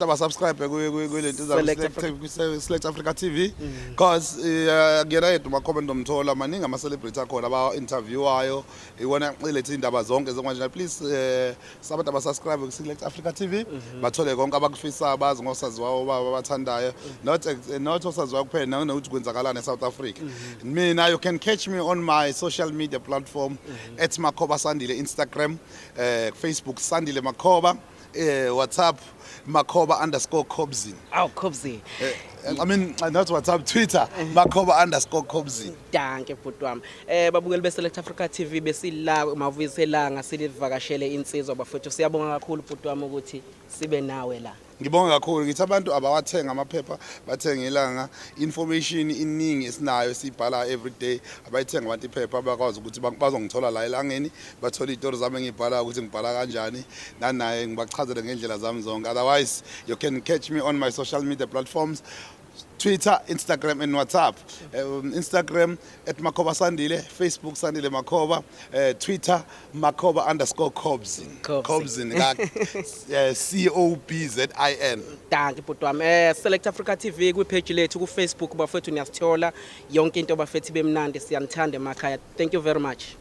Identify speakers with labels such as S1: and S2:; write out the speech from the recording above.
S1: Abasubscribe kulento.
S2: Select Africa.
S1: Select Africa TV, because kuyena yedwa uMakhoba ndomthola, maningi ama-celebrity akhona aba-interviewayo, iwona ilethe iy'ndaba zonke zonkanjena. Please, sabantu abasubscribe ku-Select Africa TV, bathole konke abakufisayo, bazi ngosaziwayo babo abathandayo, not osaziwayo kuphela, nanokuthi kwenzakalani e-South Africa. Mina, you can catch me on my social media platform @MakhobaSandile, Instagram, Facebook Sandile Makhoba, WhatsApp Makhoba_Cobzin.
S2: Aw, Cobzin.
S1: I mean, not WhatsApp, Twitter Makhoba_Cobzin.
S2: Dankie, bhuti wami. Babukeli be-Select Africa TV, besila mavuyiselanga, silivakashele insizwa bafethu. Siyabonga kakhulu, bhuti wami, ukuthi sibe nawe la.
S1: Ngibonga kakhulu. Ngithi abantu abawathenga amaphepha, bathenge Ilanga. Information iningi esinayo, esiyibhala every day. Abayithenga abantu iphepha, bakwazi ukuthi bazongithola la Elangeni, bathole iy'tori zami engiyibhalayo, ukuthi ngibhala kanjani, nanaye ngibachazele ngendlela zami zonke. Otherwise, you can catch me on my social media platforms, Twitter, Instagram and WhatsApp. Instagram @MakhobaSandile, Facebook Sandile Makhoba, Twitter Makhoba_Cobzin.
S2: Cobzin.
S1: Cobzin ka Cobzin.
S2: Dankie, bhuti wami. Select Africa TV kwi-page lethu ku-Facebook bafethu, niyasithola yonke into bafethu, bemnandi. Siyanithanda emakhaya. Thank you very much.